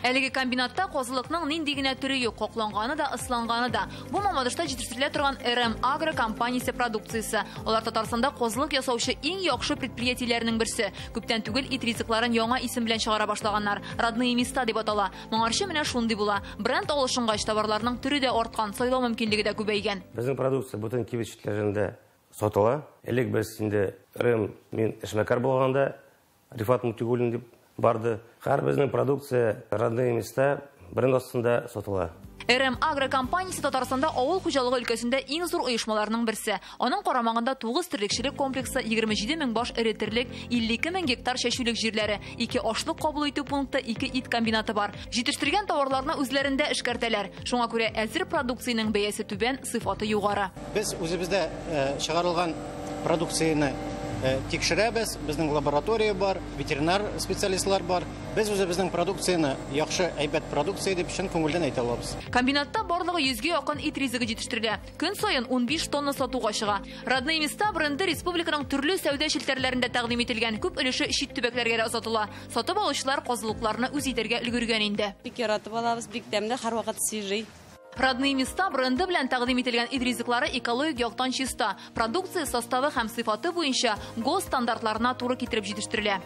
Әлеге комбинатта казылыкның нинди генә төре юк, какланганы да, ысланганы да. Бу Мамадышта җитештерелә торган РМ Агро компаниясе продукциясе. Алар Татарстанда казылык ясаучы иң яхшы предприятиеләрнең берсе. Күптән түгел ит ризыкларын яңа исем белән чыгара башлаганнар. Родные места дип атала. Моңарчы менә шундый була. Бренд алышынгач товарларның төре дә арткан, сайлау мөмкинлеге дә күбәйгән. Безнең продукция бүтән кибет челтәрләрендә сатыла. Элек без инде РМ мин эшмәкәр булганда Рифат Мутигуллин дип барды. Һәр безнең продукция Родные места бренд астында сатыла. РМ Агро компаниясе Татарстанда авыл хуҗалыгы өлкәсендә иң зур оешмаларның берсе. Аның карамагында 9 терлекчелек комплексы, 27 мең баш эре терлек, 52 мең гектар чәчүлек җирләре, 2 ашлык кабул итү пункты, 2 ит комбинаты бар. Җитештергән товарларны үзләрендә эшкәртәләр. Шуңа күрә әзер продукциянең бәясе түбән, сыйфаты югары. Без үзебездә чыгарылган продукцияне тикшерәбез, безнең лаборатория бар, ветеринар специалистлар бар. Без үзебезнең продукцияне яхшы, әйбәт продукция дип чын күңелдән әйтә алабыз. Комбинатта барлыгы 100гә якын ит ризыгы җитештерелә. Көн саен 15 тонна сатуга чыга. Родные места бренды республиканың төрле сәүдә челтәрләрендә тәкъдим ителгән. Күп өлеше чит төбәкләргә дә озатыла. Сатып алучылар казылыкларны үз итәргә өлгергән инде. Бик яратып алабыз, бик тәмле, һәрвакыт свежий. Родные места бренды белән тәкъдим ителгән ит ризыклары экологик яктан чиста. Продукция составы һәм сыйфаты буенча гос стандартларына туры китереп җитештерелә.